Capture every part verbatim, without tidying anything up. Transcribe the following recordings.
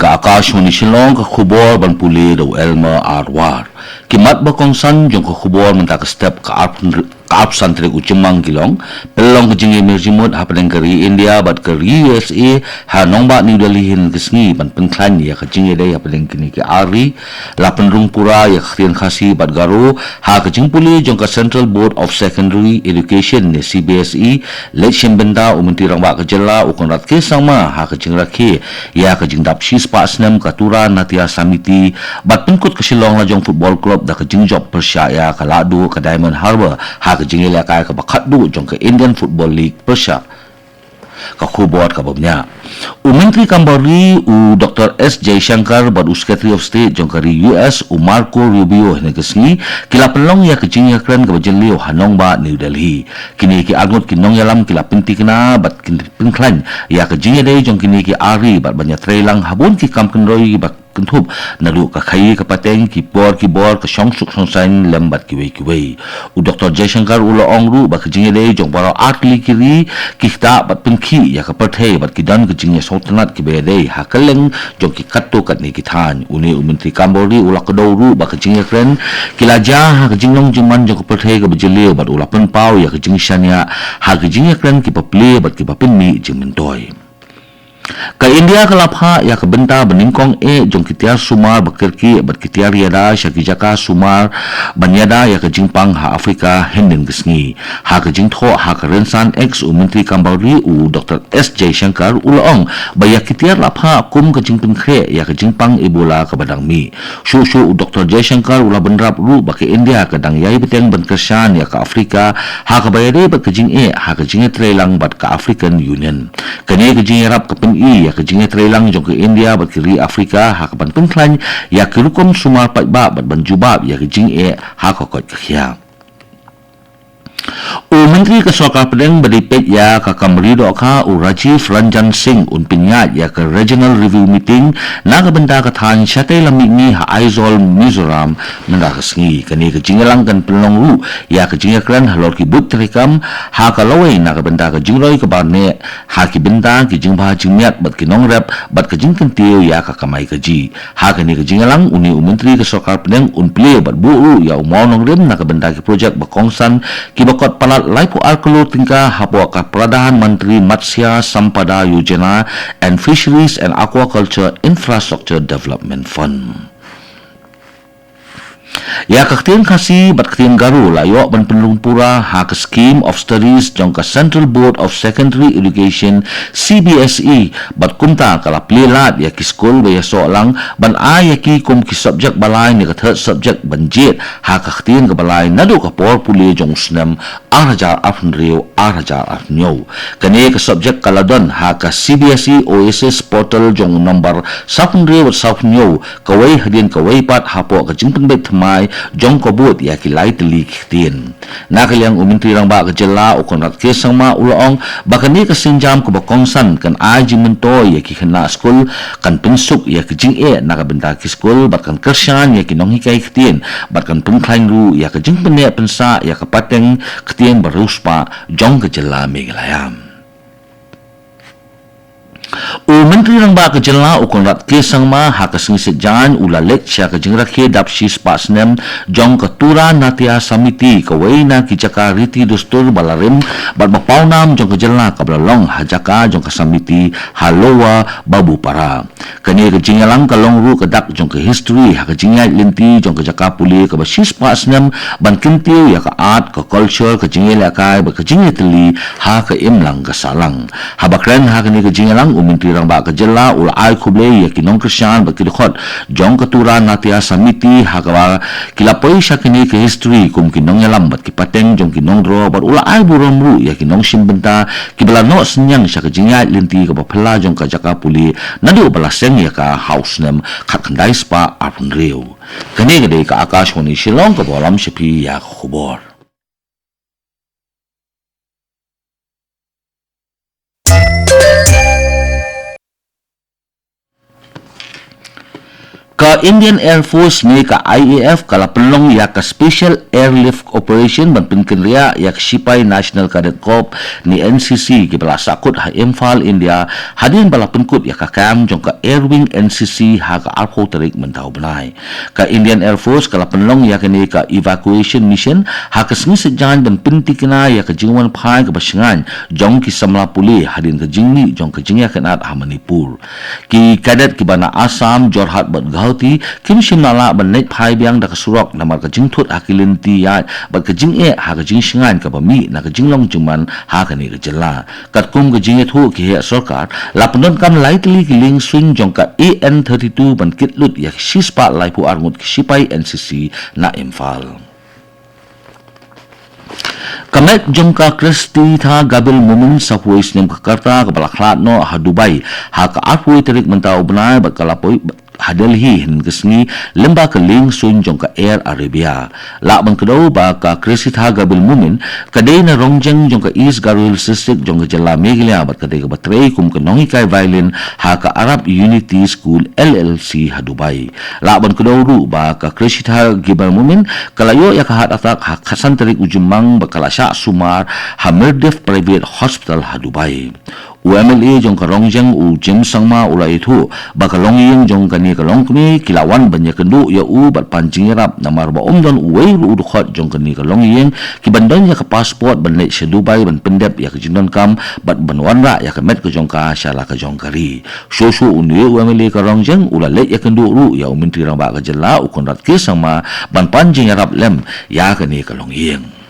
Ka Akashvani Shillong, ka khubor ban pule da u Elmer Arwar. Ki mat ba kongsan jong ka khubor mynta ka step ka arphew, ka arphew san tarik u Jymmang ki long: pynlong ka jingïamir jingmut hapdeng ka ri India bad ka ri U S A ha nongbah New Delhi hynne ka sngi ban pynkhlaiñ ïa ka jingïadei hapdeng kine ki ar ri. La pynrung pura ïa ka ktien Khasi bad Garo ha ka jingpule jong ka Central Board of Secondary Education ne C B S E. Leit shim bynta u Myntri Rangbah ka jylla u Conrad K Sangma ha ka jingrakhe ïa ka jingdap shispah snem ka Tura Natya Samiti bad pynkut ka Shillong Lajong Football Club da ka jingjop pyrshah ïa ka Lahduh ka Diamond Harbour ha ka jingïalehkai kaba khatduh jong ka Indian Football League pyrshah. Ka khubor kaba bniah. U Myntri Kam Ri u Doctor S Jaishankar bad u Secretary of State jong ka ri U S u Marco Rubio hynne ka sngi ki la pynlong ïa ka jingïakren kaba jylliew ha nongbah New Delhi. Kine ki arngut ki nongïalam ki la pyntikna bad ki pynkhlaiñ ïa ka jingïadei jong kine ki ar ri bad ban ïatreilang ha bun ki kam kynroi ba kynthup naduh ka khaïi ka pateng, ki por ki bor, ka shongsuk shongsaiñ lem bad kiwei kiwei. U Doctor Jaishankar u la ong ruh ba ka jingïadei jong baroh artylli ki ri ki ktah bad pynkhih ïa ka pyrthei bad ki don ka jingïasngewtynnat kiba ïadei ha kylleng jong ki katto katne ki thaiñ. Une u Myntri Kam Ri u la kdew ruh ba ka jingïakren ki la jia ha ka jinglong jingman jong ka pyrthei kaba jylliew bad u la pynpaw ïa ka jingshaniah ha ka jingïakren kiba plie bad kiba pynmih jingmyntoi. Ka India ka la phah ïa ka bynta ba nyngkong eh jong ki tiar sumar ba kyrkieh bad ki tiar ïada sha ki jaka sumar ban ïada ïa ka jingpang ha Afrika hynnin ka sngi. Ha ka jingthoh ha ka rynsan X, u Myntri Kam Ri u Doctor S Jaishankar u la ong ba ïa ki tiar la phah kum ka jingpynkhreh ïa ka jingpang Ebola kaba dang mih. Shuh shuh u Doctor Jaishankar u la bynrap ruh ba ka India ka dang ïai bteng ban kyrshan ïa ka Afrika ha kaba ïadei bad ka jingeh ha ka jingïatreilang bad ka African Union. Kane ka jingïarap ka pyni ïa ka jingïatreilang jong ka India bad ki ri Afrika ha kaban pynkhlaiñ ïa ki rukom sumar paidbah bad ban jubab ïa ka jingeh ha ka koit ka khiah. U Myntri ka Sorkar Pdeng ba dei peit ïa ka kam ri dohkha u Rajiv Ranjan Singh un pynïaid ïa ka Regional Review Meeting na ka bynta ka thaiñ shatei lam mihngi ha Aizawl, Mizoram mynta ka sngi. Kane ka jingïalang kan pynlong ruh ïa ka jingïakren halor ki buit treikam ha ka lawei na ka bynta ka jingroi ka barneh ha ki bynta ki jingbha jingmiat bad ki nongrep bad ka jingkyntiew ïa ka kamai kajih. Ha kane ka jingïalang une u Myntri ka Sorkar Pdeng un plie bad buh ruh ïa u mawnongrim na ka bynta ki projek ba kongsan kiba kot palat laiphew ar klur tyngka hapoh ka Pradhan Mantri Matsya Sampada Yojana and Fisheries and Aquaculture Infrastructure Development Fund. Ïa ka ktien Khasi bad ktien Garo la ïoh ban pynrung pura ha ka Scheme of Studies jong ka Central Board of Secondary Education, C B S E, bad kumta ka la plie lad ïa ki skul ba ïasoh lang ban ai ïa ki kum ki subject ba lai ne ka third subject ban jied ha ka ktien kaba lai naduh ka por pule jong u snem ar hajar arphew hynriew ar hajar arphew hynñiew. Kane ka subject ka la don ha ka C B S E Oasis portal jong u nombar sawphew hynriew bad sawphew hynñiew kawei hadien kawei pat hapoh ka jingpynbeit thymmai jong ka bud ïa ki lai tylli ki ktien. Na ka liang u Myntri Rangbah ka jylla u Conrad K Sangma u la ong ba kane ka sienjam kaba kongsan kan ai jingmyntoi ïa ki khynnah skul, kan pynsuk ïa ka jingeh na ka bynta ki skul bad kan kyrshan ïa ki nonghikai ktien bad kan pynkhlaiñ ruh ïa ka jingpynneh pynsah ïa ka pateng ktien ba riewspah jong ka jylla Meghalaya. U Myntri Rangbah ka jylla u Conrad K Sangma ha ka sngi Saitjaiñ u la leit sha ka jingrakhe dap shispah snem jong ka Tura Natya Samiti, kawei na ki jaka riti dustur ba la rim bad ba pawnam jong ka jylla kaba la long ha jaka jong ka Samiti ha Lower Babupara. Kane ka jingïalang ka long ruh ka dak jong ka history ha ka jingïaid lynti jong ka jaka pule kaba shispah snem ban kyntiew ïa ka art, ka culture, ka jingïalehkai bad ka jingïatylli ha ka imlang ka sahlang. Haba kren ha kane ka jingïalang u Myntri Rangbah ka jylla u la ai khublei ïa ki nongkyrshan bad ki dkhot jong ka Tura Natya Samiti ha kaba ki la poi sha kane ka history kum ki nongïalam bad ki pateng jong ki nongdro bad u la ai burom ruh ïa ki nongshim bynta kiba la noh synñiang sha ka jingïaid lynti kaba phylla jong ka jaka pule naduh ba la seng ïa ka ha u snem khatkhyndai spah arphew hynriew. Kane ka dei ka Akashvani Shillong kaba lam sha phi ïa ka khubor. Ka Indian Air Force ne ka I A F ka la pynlong ïa ka Special Airlift Operation ban pynkynriah ïa ka shipai National Cadet Corps ne N C C kiba la sahkut ha Imphal, India, hadien ba la pynkut ïa ka kam jong ka Air Wing N C C ha ka arphew tarik mynta u bnai. Ka Indian Air Force ka la pynlong ïa kane ka evacuation mission ha ka sngi Saitjaiñ ban pyntikna ïa ka jingwan phai kaba shngaiñ jong ki samla pule hadien ka jingmih jong ka jingïakynad ha Manipur. Ki cadet kiba na Assam, Jorhat bad Guwahati kim shym la lah ban leit phai biang da ka surok namar ka jingthut ha ki lynti ïaid bad ka jingeh ha ka jingshngaiñ kaba mih na ka jinglong jingman ha kane ka jylla. Katkum ka jingïathuh ki heh sorkar, la pyndonkam lai tylli ki lieng suiñ jong ka A N thirty-two ban kit lut ïa ki shispah laiphew ar ngut ki shipai N C C na Imphal. Ka met jong ka Khristitha Gabil Momin sawphew snem ka karta kaba la khlad noh ha Dubai ha ka arphew tarik mynta u bnai bad ka la poi ha Delhi hynne ka sngi lyngba ka lieng suiñ jong ka Air Arabia. Lah ban kdew ba ka Khristitha Gabil Momin ka dei na Rongjeng jong ka East Garo Hills District jong ka jylla Meghalaya bad ka dei kaba trei kum ka nonghikai violin ha ka Arab Unity School L L C ha Dubai. Lah ban kdew ruh ba ka Khristitha Gabil Momin ka la ïoh ïa ka heart attack ha khatsan tarik u Jymmang bad ka la shah sumar ha Mirdiff Private Hospital ha Dubai. U M L A jong ka Rongjeng u Jim Sangma u la ïathuh ba ka longïing jong kane ka longkmie ki la wan ban ïakynduh ïa u bad pan jingïarap namar ba ym don uwei ruh u dkhot jong kane ka longïing kiban don ïa ka passport ban leit sha Dubai ban pyndep ïa ka jingdonkam bad ban wanrah ïa ka met ka jong ka sha la ka jong ka ri. Shuh shuh une u M L A ka Rongjeng u la leit ïakynduh ruh ïa u Myntri Rangbah ka jylla u Conrad K Sangma ban pan jingïarap lem ïa kane ka longïing.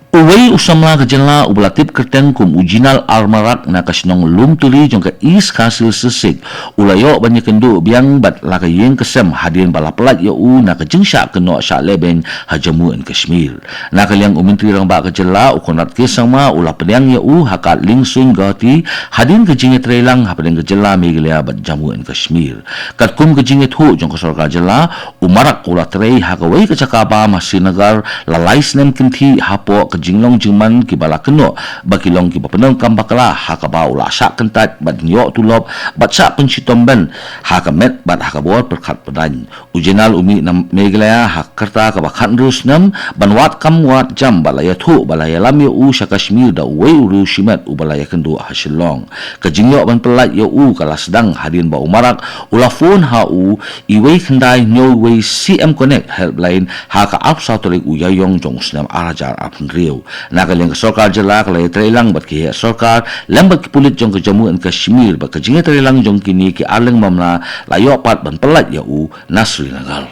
Uwei u samla ka jylla uba la tip kyrteng kum u Jinal Armarak na ka shnong Lumturi jong ka East Khasi Hills District u la ïoh ban ïakynduh biang bad la ka ïing ka sem hadien ba la pyllait ïa u na ka jingshah kynnoh shah lehbeiñ ha Jammu and Kashmir. Na ka liang u Myntri Rangbah ka jylla u Conrad K Sangma u la pdiang ïa u ha ka lieng suiñ Guwahati hadien ka jingïatreilang hapdeng ka jylla Meghalaya bad Jammu and Kashmir. Katkum ka jingïathuh jong ka sorkar jylla, u Marak u la trei ha kawei ka jaka bam ha Srinagar la lai snem kynthih hapoh ka jinglong jingman kiba la kynnoh ba ki long kiba pyndonkam bakla ha kaba u la shah kyntait bad ïoh tulop bad shah pynshitom beiñ ha ka met bad ha ka bor pyrkhat pyrdain. U Jinal u mih na Meghalaya ha ka rta kaba khathynriew snem ban wad kam wad jam bad la ïathuh ba la ïalam ïa u sha Kashmir da uwei u riew shimet uba la ïakynduh ha Shillong. Ka jingïoh ban pyllait ïa u ka la sdang hadien ba u Marak u la phone ha u uwei khyndai hynñiew wei C M Connect helpline ha ka arphew saw tarik u Ïaïong jong u snem ar hajar arphew hynriew. Na ka liang ka sorkar jylla ka la ïatreilang bad ki heh sorkar lem bad ki pulit jong ka Jammu and Kashmir bad ka jingïatreilang jong kine ki arliang mamla la ïoh pat ban pyllait ïa u na Srinagar.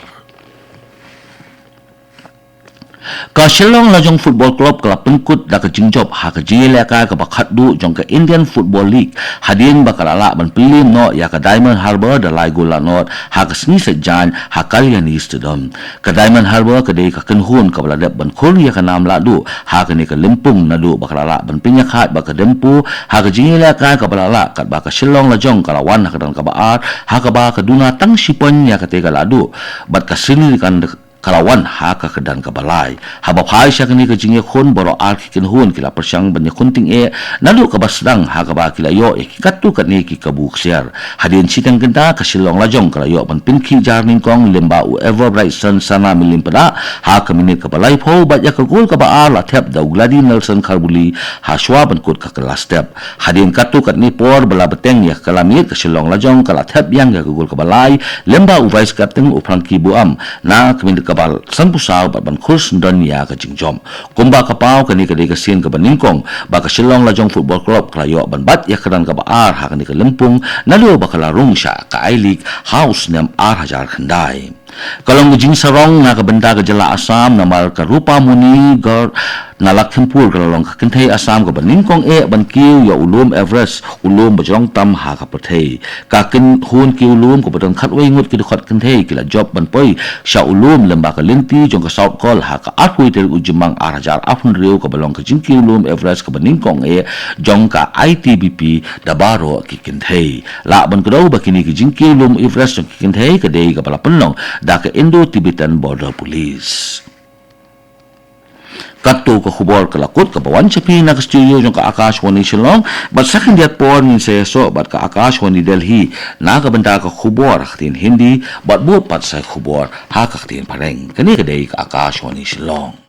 Ka Shillong Lajong Football Club ka la pynkut da ka jingjop ha ka jingïalehkai kaba khatduh jong ka Indian Football League hadien ba ka la lah ban pynliem noh ïa ka Diamond Harbour da lai gol la nod ha ka sngi Saitjaiñ ha Kalyani Stadium. Ka Diamond Harbour ka dei ka kynhun kaba la dep ban khur ïa ka nam lahduh ha kane ka lympung naduh ba ka la lah ban pynïakhaid bad ka Dempo ha ka jingïalehkai kaba la lah katba ka Shillong Lajong ka la wan ha ka kyrdan kaba ar ha kaba ka duna tang shi point ïa katei ka lahduh bad ka Srinikanth ka la wan ha ka kyrdan kaba lai. Haba phai sha kane ka jingïakhun baroh ar ki kynhun ki la pyrshang ban ïakhun tyngeh naduh kaba sdang ha kaba ki la ïoh ïa ki katto katne ki kabu ksiar. Hadien shiteng kynta ka Shillong Lajong ka la ïoh ban pynkhih jar nyngkong lyngba u Everbrightson Sana Mylliem Pdeng ha ka minit kaba laiphew bad ïa ka gol kaba ar la thep da u Glady Nelson Kharbuli ha shuwa ban kut ka kylla step. Hadien katto katne por ba la bteng ïa ka kylamiet ka Shillong Lajong ka la thep biang ïa ka gol kaba lai lyngba u vice captain u Frankie Buam na ka minit kaba sanphew saw bad ban khur syndon ïa ka jingjop. Kumba ka paw kane ka dei ka sien kaba nyngkong ba ka Shillong Lajong Football Club ka la ïoh ban bat ïa ka kyrdan kaba ar ha kane ka lympung naduh ba ka la rung sha ka I-League ha u snem ar hajar khyndai. Ka long ka jingsarong na ka bynta ka jylla Assam namar ka Rupamoni Gorge na Lakhimpur ka la long ka kynthei Assam kaba nyngkong eh ban kiew ïa u lum Everest, u lum ba jrong tam ha ka pyrthei. Ka kynhun kiew lum kaba don khatwei ngut ki dkhot kynthei ki la jop ban poi sha u lum lyngba ka lynti jong ka South Col ha ka arphew tarik u Jymmang ar hajar arphew hynriew kaba long ka jingkiew lum Everest kaba nyngkong eh jong ka I T B P da baroh ki kynthei. Lah ban kdew ba kine ki jingkiew lum Everest jong ki kynthei ka dei kaba la pynlong da ka Indo-Tibetan Border Police. Katto ka khubor ka la kut kaba wan sha phi na ka studio jong ka Akashvani Shillong, bad sa khyndiat por ngin sa ïasoh bad ka Akashvani Delhi na ka bynta ka khubor ha ka ktien Hindi, bad bud pat sa khubor ha ka ktien Phareng. Kane ka dei ka Akashvani Shillong.